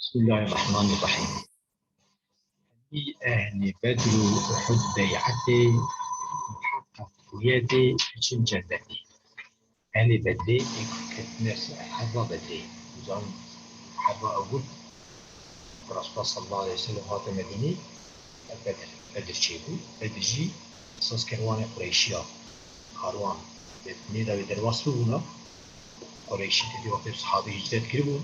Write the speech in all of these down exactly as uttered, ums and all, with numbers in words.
Bismillahirrahmanirrahim. Hemî ehlê Bedr û Uhud bey'etê muheqqeq bûye dê biçin cennetê. Ehlê Bedrê ê ku ketine herba Bedrê. Zanin herba ewil ku Resulullah sallallahu aleyhi ve sellem hate Medînê, Bedr, Bedr çêbû. Bedr jî esas kerwanê Qureyşiya, karwan, nêda wê derbas bibûna. Qureyşî tevî wextê sahabî hicret kiribûn,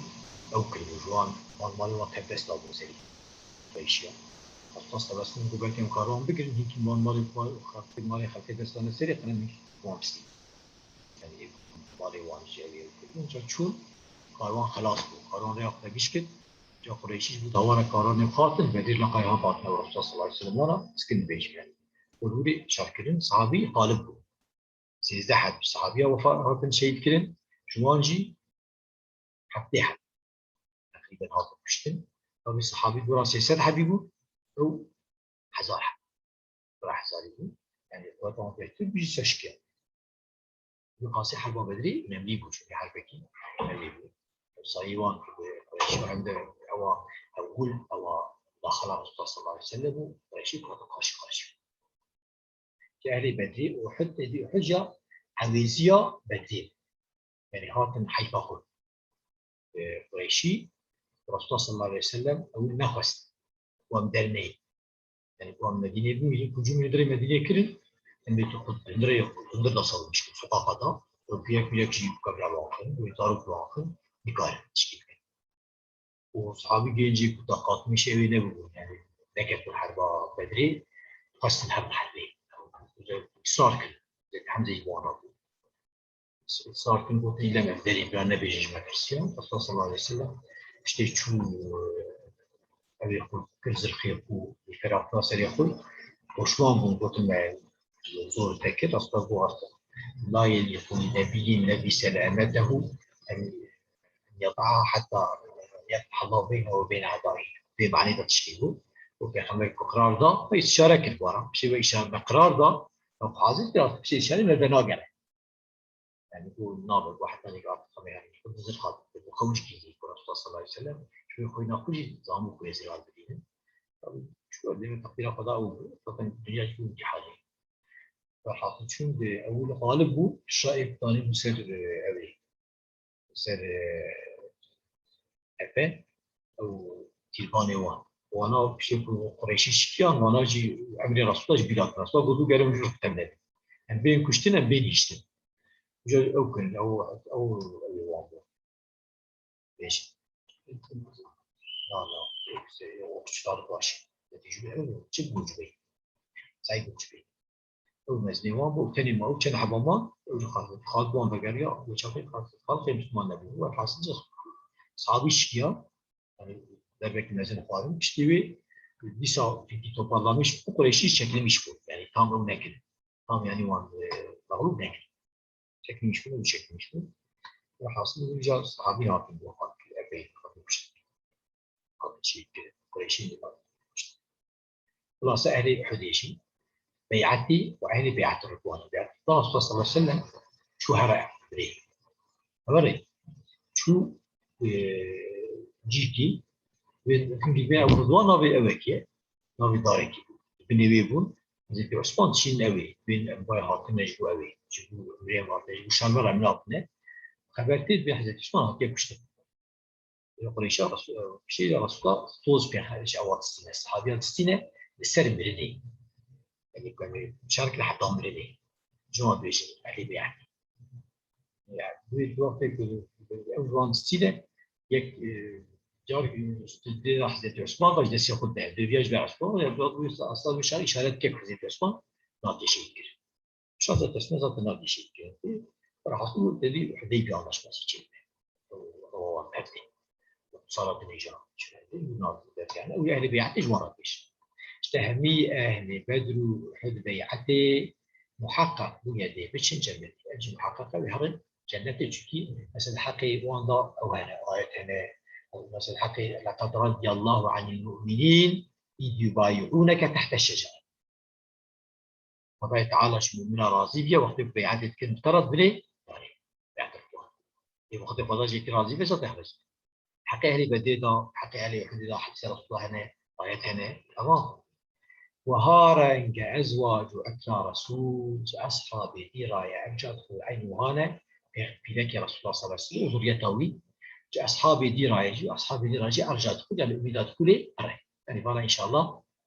ew kiribû, ji wan, wan malê wan tev dest dabûn serî Qureyşiya. Resulullah sallallahu aleyhi ve sellem got, belkî em karwan bigirin, hînkî wan malê, xwe, xelkê, malê xelkê dest dane serê, qiremî wan bistî. Yanî malê wan jî ew ê kiribûn. Ca çûn, karwan xelas bû. Karwan rêya xwe giş kir. Ca Qureyşî ji bo dawara karwanê xwe hatin, Bedir leqay hat hatine Resulullah sallallahu aleyhi ve sellem wana, skin bêjî yanî. Û hûrê şer kirin, sahabî xalib bû. Sêzdeh heb sahabiya wefa hatin şehîd kirin. Ji wan jî heftê heb teqrîben hatin kuştin. Tabî sahabî dora sê sed hebî bû. Ew hezar heb. Dora hezarî bû. Yanî quweta wan pêştir bû jî şeş kiyan. Bi qasî herba Bedrî önemlî bû, çünkü herbekî önemlî bû. Sayî wan, e, Qureyşî hem de ewa ewil, ewa daxila Resulullah sallallahu aleyhi ve sellem û Qureyşî hatin karşı karşıya. Ki ehlê Bedrî, Uhud, êdî Uhud ya ewêziya Bedrî. Yanî hatin heyfa xwe. E, Qureyşî, Resulullah sallallahu aleyhi ve sellem ew nexwest. Wan derneyê. Yanî wan Medîneyê bûn, hîn hücûm li hundirê Medîneyê kirin. Em bê tu xwe hundirê, hundir da salmiş, soqaqa da. Û yek yek jî kevra wan xin, û zarok wan xin, nikarin tişkî bikin. Û sahabî gencî ku taqatmişê wê nebûbûn, yanî neketbûn herba Bedrê, xwestin hebin herbê. Îsrar kirin. Hemzê ji wan re bû. Îsrar kirin, gotin, lem em derê bira nebêjin ji me tirsiyan. Resulullah sallallahu aleyhi ve sellem piştê çû, e, ew ê xwe kir zirxê xwe, ferahtiya serê xwe, poşman bûn, gotin, me zor te kir. Resulullah got, artık, la yeliqu bi nebiyyin lebise le'emetehu en yeda'aha hatta yefteha Allahu beynehu ve beyne a'daihi. Vê manê de tişkî bû. Û Pêxember ku qrar da, ve îstişare kir bi wan re. Piştî ve îşare me qrar da, ew hazir kir, artık piştî îşare me venagere. Yanî û nabe, û heta nîk artık xwe, yanî xwe dizir xwe, û xwe wişkî zî, ku Resulullah sallallahu aleyhi ve sellem, ji wê xwîna xwe jî zamu ku ê zirar bidînin. Tabî, çû demê teqdîra xwe da û zaten dinya jî wî halê. Velhasil çûn de ewil xalib bû, şaê tanî bû ser, e, ew ê. Ser, e, Efe, ew tîrvanê wan. Wana piştê ku Qureyşî şikiyan, wana jî emrê Resulullah ji bîra kirin. Resulullah got, "Gere min ji rû tevle." Em bên kuştin, em bên hiştin. Ji ew kirin, ew, ew, ew ê wan bû. Bêjin. Na, na, ew, ew, ew, çi baş. Netîce ew, çi bû cibê? Say bû cibê. Ew mezinê wan bû, tenê ma, ew çend heba man, ew ji xal-, xalib wan vegeriya, wê çaxê xal-, xalqê Müslüman nebû. Welhasil sahabî şikiya, yanî derbekî mezin xwarin, piştî wê dîsa fîkî toparlamiş bû, Qureyşî çekilmiş bû. Yanî tam ew nekirin. Tam yanî wan, e, mexlûb nekirin. Çekilmiş bûn, ew çekilmiş bûn. Velhasil, wî ca sahabî hatin wefat kir, epey hatin kuştin. Hatin şehîd kirin. Qureyşî hatin kuştin. Xulasa ehlê Uhudê jî bey'etî û ehlê bey'etî Ridwanê. Bey'et Resulullah sallallahu aleyhi ve sellem çû here birê. Here çû, e, cîkî, wê hingî bê ew Ridwan navê ewekê, navê darekî bû. Binê wê bûn, Hezretî Osman dişînin ewê. Bên em bay hatine ji bo ewê. Ji bo emrê em hatine, ji bo şermera min hatine. Xeber tê dibê Hezretî Osman hatiye kuştin. Qureyşa Resul-, piştê de Resulullah toz pê ji ewa distîne, sahabiya distîne li ser mirinê. Yanî ku em ê şer kir heta mirinê. Cuma dibêjin, ehlê bey'etî. Yani, bu wextê ku ew wan distîne, yek, e, car, e, dê Hezretî Osman da ji destê xwe de, dê viya ji ber Osman, ya bi asla wî şer îşaret dike ku Hezretî Osman nate şehîd kir. Şahsa tesmê zaten navê şehîd kirin. Velhasil tevî Hudeybiye anlaşması çêdibe. O, o perdê. Sara binêja çêdibe. Nav derkene. Ew ehlê bey'etê ji wan re dibêjin. İşte hemî ehlê Bedr û Uhud bey'etê muheqqeq bûye dê biçin cennetê. Ev jî muheqqeq e, wê herin cennetê, çunkî mesela heqê wan da ew hene, ayet hene. Mesela heqê, "Leqad radiyallahu anil mu'minîn iz yubayi'ûneke tehteş şecere." Xwedayê Teala ji mumîna razî biye, wextê ku bey'etê dikin bi te re dibirê, darê, bey'et bi wan. Ê wextê Xweda jê kî razî be, zaten xwest. Heqê ehlê Bedrê de, heqê ehlê Uhudê de, hedîsa Resulullah hene, ayet hene. Tamam. Wiha renge ezwacu itra Resul, ji eshabê dî ra ye erca dixul eyn wiha ne, pê-, pîrekê Resulullah sallallahu aleyhi ve sellem û zurriyeta wî, ji eshabê dî ra ye jî, eshabê dî ra jî erca dixul, yani umîda dixulê pir e. Yani vana inşallah,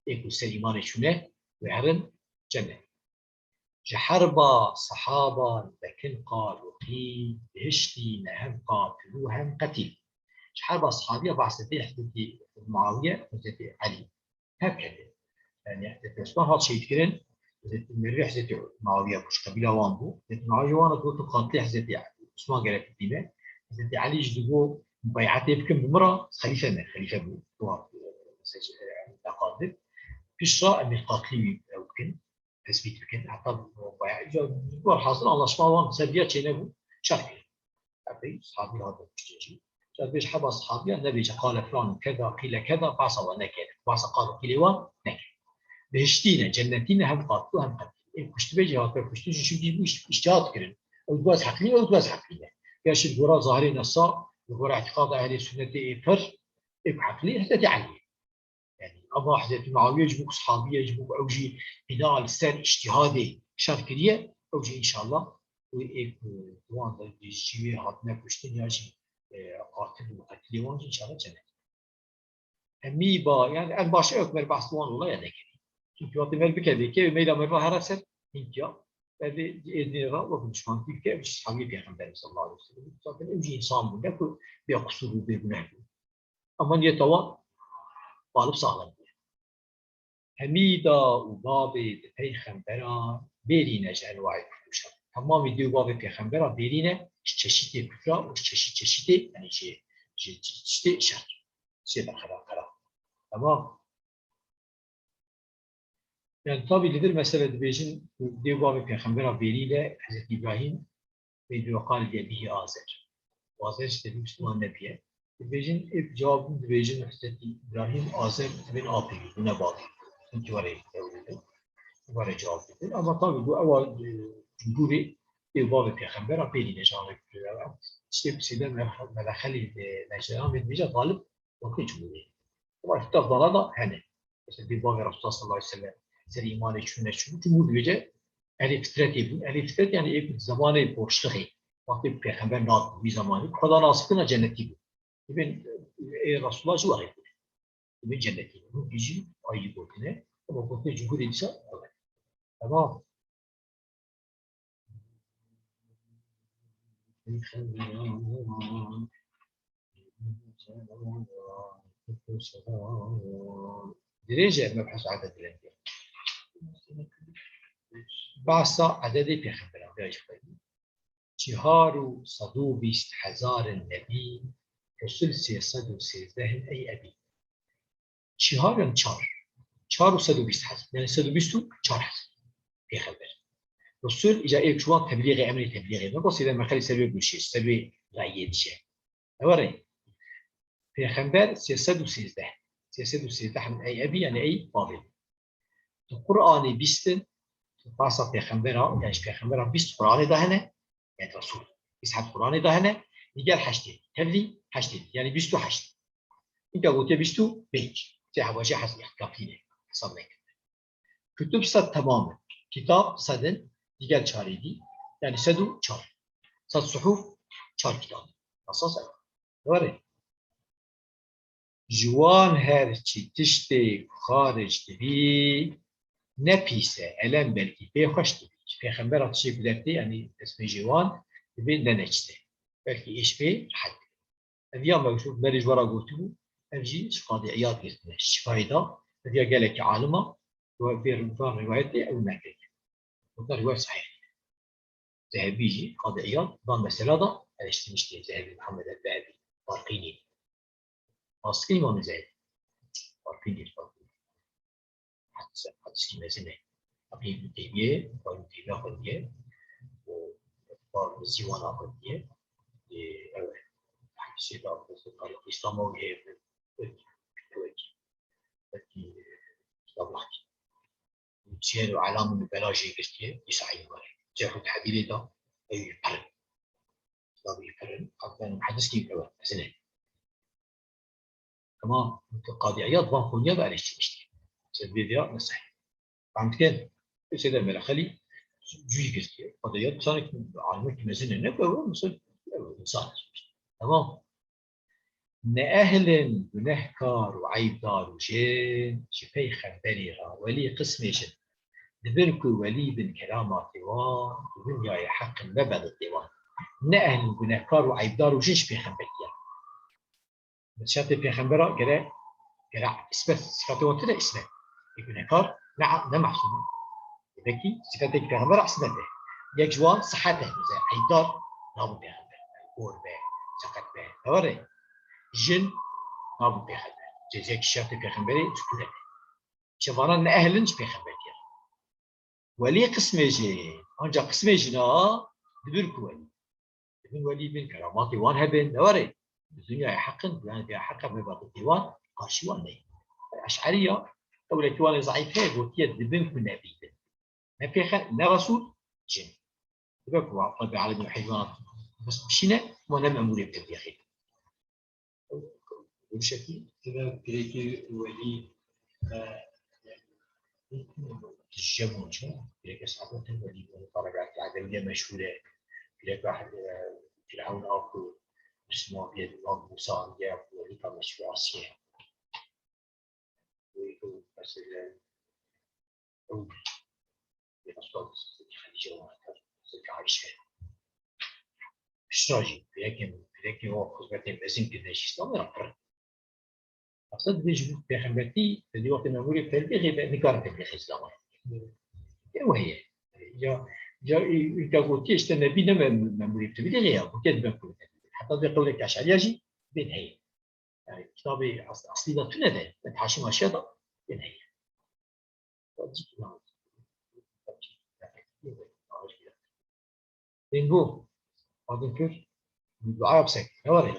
ê ku ser îmanê çûne, wê herin cennet. Ji herba sehaban vekin qal û qîl, bihiştî ne hem qatil û hem qetîl. Ji herba sehabiya behsetê Hezretî Muawiye, Hezretî Elî. Hevketê. Yani Hezretî Osman hat şehîd kirin, Hezretî Mervê Hezretî Muawiye bû, ji qebîla wan bû. Hezretî Muawiye wana digotin qatilê Hezretî Osman gerek bîne. Hezretî Elî jî digot, mubayetê bikin bi min re, xelîfe me, xelîfe bû. Wan, e, mesaj, e, neqandir. Piştre em ê qatilî wî ew bikin. Tespît bikin. Heta bayağı, îca, welhasil anlaşma wan ser vîya çênebû, şer kirin. Epey sahabî hatin kuştin jî. Îca dibêje heba sahabiyan nebêje qale filan û keda, qîle keda, behsa wan nekir. Behsa qal û qîlê wan nekir. Bihiştî ne, cennetî ne, hem qatil û hem qetîl. Ê kuştibê jî hate kuştin jî, çimkî bû îş-, îştihad kirin. Ew dibaz heqlî, ew dibaz heqlî ne. Ya şî gora zahirê nesa, gora îtîqada ehlê sunnetê ê pir, ê ku heqlî, Hezretî Elî. Yani, ama Hezretî Muawiye ji bo ku sahabiye, ji bo ku ew jî bina li ser îctihadê şer kiriye, ew jî înşallah wê ê ku wan de jî wê hatine kuştin ya jî, e, qatil û qetilê wan jî înşallah cennet. Hemî ba, yani en baş ew ku mer behs wan olaya nekirî. Çünkü wextê mer bikeve kê, meyla mer va here ser hînkiya. Belê êdî ra wek düşmankî bike, ew jî sahabiyê Pêxemberê sallallahu aleyhi ve sellem. Zaten ew jî însan bû, ne ku bê qusur û bê guneh bû. Ama niyeta wan qalib saxlem bûye. Hemîda û babê di peyxembera bêrîne ji enwayê kufr û şer. Temamî dê û bavê pêxembera bêrîne ji çeşitê kufra û ji çeşit çeşitê, yani ji, ji, ji tiştê şer. Sê berxera xera. Tamam. Yani tabî li vir mesele dibêjin, dê û bavê pêxembera bêrî de Hezretî Îbrahîm, bê dû qal li bihî Azer. Û Azer ji tevî Misliman nebiye. Dibêjin, ê cewab dibêjin Hezretî Îbrahîm Azer dibên apê wî, bûne bavê. Çimkî were ewlî de. Were cewab didin. Ama tabî bu ewa, e, cumhurê dê û bavê pêxembera bêrî de ji Azer. Tiştê ku sêde melexe-, melexelî, e, Necderan bê dibêje Galib, wekî cumhurê. Ama kitap dana da hene. Mesela bir bavê Resulullah sallallahu aleyhi ve sellem ser îmanê çû neçû, cumhur dibêje, ehlê fitretê bûn. Ehlê fitret yani ê ku zemanê boşluxê, wextê pêxember nat bû, wî zemanî, xweda nasibkirina cennetî bû. Dibên, ê Resulullah ji wexê bû. Dibên cennetî bû. Hûn jî ayî gotine, ama gotine cumhurê dîsa, tamam. Dirêj e mebhus eded lengê. Behsa ededê pêxemberan, vê jî xwedî. Çihar û sed û bîst hezar in nebî, Resul sê sed û sêzdeh in ey ebî. Çihar in çar. Çar û sed û bîst hezar. Yani sed û bîst û çar hezar. Pêxember. Resul, îca ê çuwa teblîxê, emrê teblîxê. Ne basî de mexelî ser wê goşê, ser wê rayê dişe. Ew re. Pêxember sê sed û sêzdeh. Sê sed û sêzdeh em ey ebî, yani ey bavê. Di Qur'anê bîst in, di pasa pêxembera, yani ji pêxembera bîst Qur'anê de hene, yani Resul. Bîst heb Qur'anê de hene, digel heştê. Tevlî heştê, yani bîst û heşt. Înka gotiye bîst û pênc. Sê heba jî hes-, îxtilafî ne, hesab nekirine. Kutub sed temam in. Kitab sed in, digel çarê dî, yani sed û çar. Sed suhuf, çar kitab. Esas ev. Were. Ji wan her çi tiştê ku xaric dibî, ne pîs e, elem belkî pê xweş dibî. Ji pêxembera tiştê ku dertê, yanî destpêjê wan dibê ne neçîs e. Belkî êş pê rehet dibî. Ev ya me, me rê ji we re gotibû, ev jî ji Qadî Îyad girtine. Şîfayê da, ev ya gelekî alima, we vê, van rîwayetê ew nekiriye. Weke rîwayet sehîh. Zehebî jî, Qadî Îyad, van mesela da eleştirmiştî Zehebî, Mihemed el-Zehebî, Farqînî. Astikî Îmamê Zehebî. Farqînî, Farqînî. Hadis, hadiskî mezin e. Heqî Ibn Teymiyê, Ibn Teymiya xwe diye. Û bar zîwana xwe diye. Ê, ew e. Hadisê da, Îslam o heye. Belkî, belkî, belkî, Siyar û Elam Nubela jê girtiye, dîsa Îlbarê. Cerh û Tehdîlê da, ew yî pir in. Kitabê yî pir in, hatta muheddiskî ew e, mezin e. Tamam, Qadî Îyad van konuya da eleştirmişti. Sebebê vêya ne sehîh. Fehmtiken, êsê de Mela Xelî cûyî girtiye. Qadî Îyad sanki alimekî mezin e, ne ku ew, misal, ew insan. Tamam. Ne ehl in gunehkar û eybdar û jin ji peyxemberî re welî qismê jin. Dibin ku welî bin keramatê wan, di dinyayê heqin me beditê wan. Ne ehl in gunehkar û eybdar û jin ji pêxemberî re. Şertê pêxembera gere, gere îsmet, sifatê wan tune îsmet. Ê gunehkar ne, ne mehsûm e. Demek ki sifatê pêxembera îsmet e. Yek ji wan sihet e, mesela eybdar nabû pêxember. Kor be, seqet be. Tewere jin nabû pêxember. Ceziyek şertê pêxemberê çikur e. Çi vana ne ehl in ji pêxemberî re. Welî qismê jê, ancak qismê jina dibin ku welî. Dibin welî bin, keramatê wan hebin, ne were. Bi dinyayê heqin, bi dinyayê heqe me batitê wan, karşî wan neyê. Eş'eriya, qewlekî wan ê zeîf heye, gotiye dibin ku nebî bin. Ne pêxe-, ne resûl, cin. Dibe ku Rebbi Alemîn heywanan bes bişîne, ma ne memûrê bi tevdîxê. Ew, ew şekî tine girêkî welî, e, tije bûn, çi? Girêk eshabê tine welî bûn, paragraf Edewiye meşhûr e. Girêk, e, Firavun a ku Misliman bê, Musa andiye, welî ka meşhûr Asiye. Wê ku mesela ew Pêxember Xedîce û Hezretî Aîşe. Piştre jî, pirekên, pirekên o xizmetên mezin kirine jî Îslamê re pir. Aslında dibê ji bo pêxembertî, di wextê memûrê tevlîxê be, nikare tevlîxê Îslamê. Ew heye. Ya, ya, î-, îlka gotiye işte nebî ne mem-, memûrê tevlîxê ya, gotiye dibe ku. Heta vê qewlek eş'eriya jî bên heye. Yani kitabê as-, aslî de tune de, Haşim Aşiya da bên heye. Bên bu, adın kür, dua yapsak, ne var ya?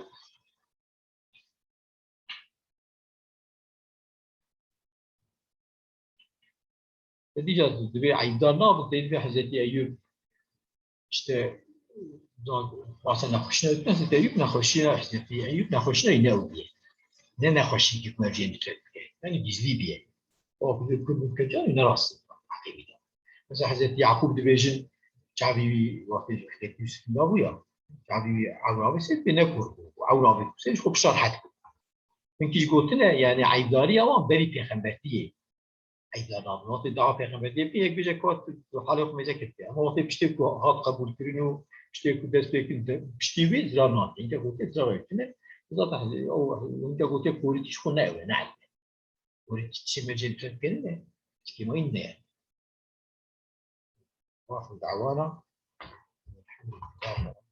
Te dîca dibê eybdar nabin, te dibê Hezretî Eyûb, işte, zan, wasa nexweşîna Hezretî Eyûb, nexweşîna Hezretî Eyûb, nexweşîna ne ew bîye. Ne nexweşî ki mercê dikre bike. Yani gizlî bîye. O ku dibê Kurd bike canî ne rast e. Heqîqî de. Mesela Hezretî Yaqûb dibêjin, çavî wî wextê Hezretî Yûsif dabûya, çavî wî ewra bê sê dibê ne kor bû. Û ewra bê sê ji xwe pişta rehet bû. Hinkî jî gotine, yani eybdariya wan berî pêxembertiyê. Eybdar nabin. Wextê dawa pêxembertiyê pê yek bêje ku tu halê xwe mêze ketiye. Ama wextê piştê ku hat qebûlkirin û piştê ku dest pê kirin, piştî wî zirar nake. Hinke gotiye zirar wê tune. Zaten o hinke gotiye korî tişt xwe ne ew e, ne eyb e. Korî tiştê me cê dikir ne. Tiştê me ne ye. Wa dawana. Elhamdülillah.